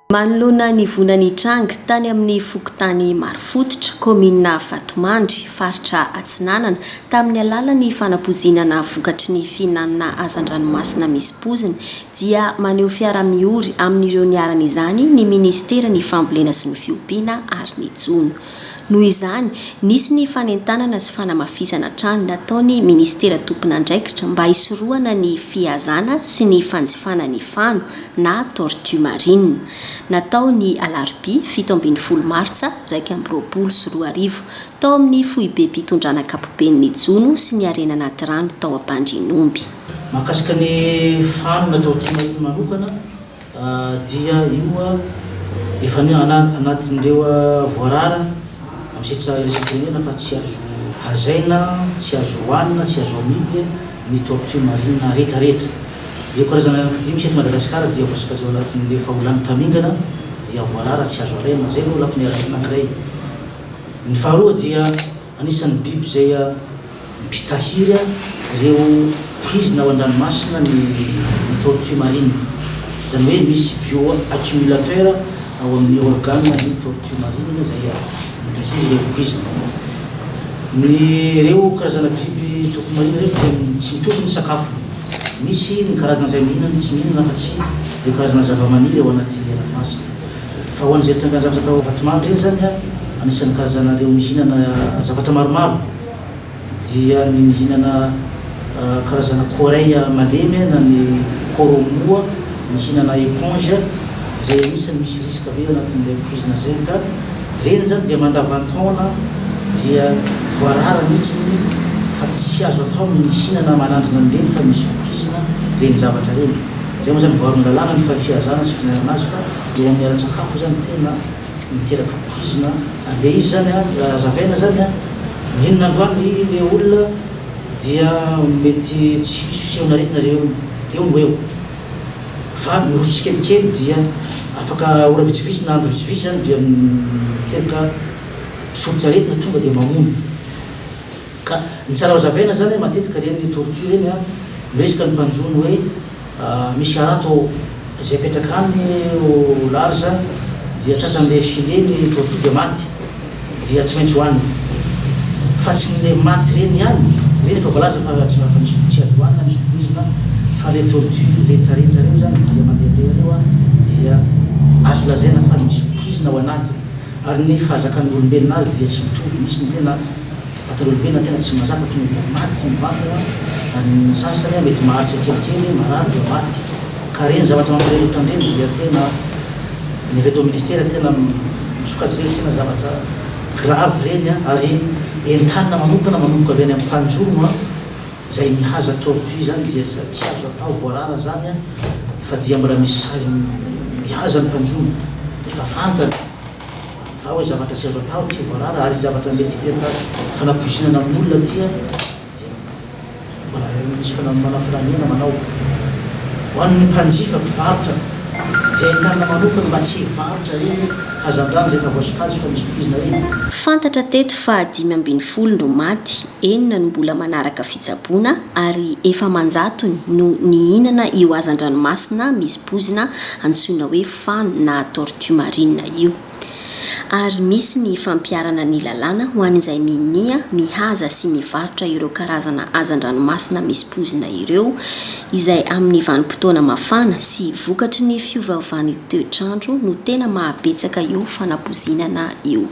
Manoloana ny voina nitranga tany amin'ny fokontany Marofototra, kaominina Vatomandry, faritra Atsinanana, tamin'ny alalan'ny fanapoizinana vokatry ny fihinanana hazandranomasina misy poizina, dia maneho fiara-miory amin'ireo niharan'izany ny minisiteran'ny Fambolena sy ny Fiompiana ary ny Jono. Noho izany, nisy ny fanentanana sy fanamafisana hatrany nataon'ny minisitera tompon'andraikitra mba hisorohana ny fihazana sy ny fanjifana ny fano na tortue marine. Natao ny alarobia 17 martsa 2021, tao amin'ny foibem-pitondrana ankapoben'ny jono sy ny harena anaty rano tao Ampandrianomby. Mahakasika ny fano na tortue marine manokana, dia io efa anatin'ireo voarara amin'ny sehatra iraisam-pirenena fa tsy azo hazaina, tsy azo hohanina, tsy azo amidy ny tortue marine rehetra rehetra. Ireo karazana anankidimy misy eto Madagasikara dia voasokajy ao anatin'ilay efa ho lany tamingana dia voarara tsy azo alaina. Izay no lafiny anankiray. Ny faharoa dia anisan'ny biby izay Mpitahiry ireo poizina ao an-dranomasina ny ny tortue marine. Izany hoe misy bioaccumulateur ao amin'ny organe ny tortue marine izay mitahiry ireo poizina. Ny ireo karazana biby tortue marine ireo dia tsy mitovy ny sakafony. Misy ny karazana izay mihinana tsy mihinana afa-tsy ireo karazana zavamaniry ao anaty ranomasina. Fa ho an'izay trangan-javatra tao Vatomandry ireny izany, anisan'ny karazana ireo mihinana zavatra maromaro. dia ny mihinana karazana corail malemy na ny coraux-moa, mihinana éponge, izay anisany misy risque be ao anatin'ilay poizina izay ka ireny izany dia mandavan-taona dia voarara mihitsy fa tsy azo atao ny mihinana manandrana an'ireny fa misy poizina ireny zavatra ireny. Izay moa izany voaron'ny lalàna ny fihazana sy fihinanana azy fa eo amin'ny ara-tsakafo izany tena miteraka poizina ary le izy zany an, raha hazavaina zany an, mihinana androany le olona dia mety tsy hisy fisehon'aretina eo eo no eo fa miroso tsikelikely dia afaka ora vitsivitsy na andro vitsivitsy zany dia miteraka soritr'aretina tonga dia mamono. Ka ny tsara hozavaina zany matetika ireny tortue ireny an, miresaka ny mpanjono hoe misy harato izay apetraka any au large dia tratran'ilay filet ny tortue dia maty dia tsy maintsy hohanina. Fa tsy ny le maty ireny ihany, ireny efa voalaza fa tsy fa misy tsy azo hohanina, misy poizina, fa le tortue retraretra ireo zany dia mandehandeha ireo an dia azo lazaina fa misy poizina ao anatiny ary ny fahazakan'ny olombelona azy dia tsy mitovy, misy ny tena Vatan'olombelona tena tsy mazaka tonga dia maty mivantana ary ny sasany mety maharitra kelikely marary dia maty ka reny zavatra mampalahelo ohatran'ireny dia tena ny avy eto ministera tena misokajy ireny tena zavatra grave ireny ary entanina manokana manomboka avy any amin'ny mpanjono izay mihaza tortue izany dia tsy azo atao voarara zany fa dia mbola misy sary mihaza ny mpanjono efa fantany Fa hoe zavatra tsy azo atao, tsy voarara ary zavatra mety hiteraka fanapoizinana amin'olona aty dia mbola misy manao filaniana manao. Ho an'ny mpanjifa, mpivarotra dia entanina manokana mba tsy hivarotra ireny hazandrano izay efa voasokajy fa misy poizina ireny. Fantatra teto fa 15 no maty, enina no mbola manaraka fitsaboana ary efa aman-jatony no nihinana io hazandranomasina misy poizina antsoina hoe fano na tortue marine io. Ary misy ny fampiharana ny lalàna ho an'izay minia mihaza sy mivarotra ireo karazana hazandranomasina misy poizina ireo, izay amin'ny vanim-potoana mafana sy vokatry ny fiovaovan'ny toetr'andro no tena mahabetsaka io fanapoizinana io.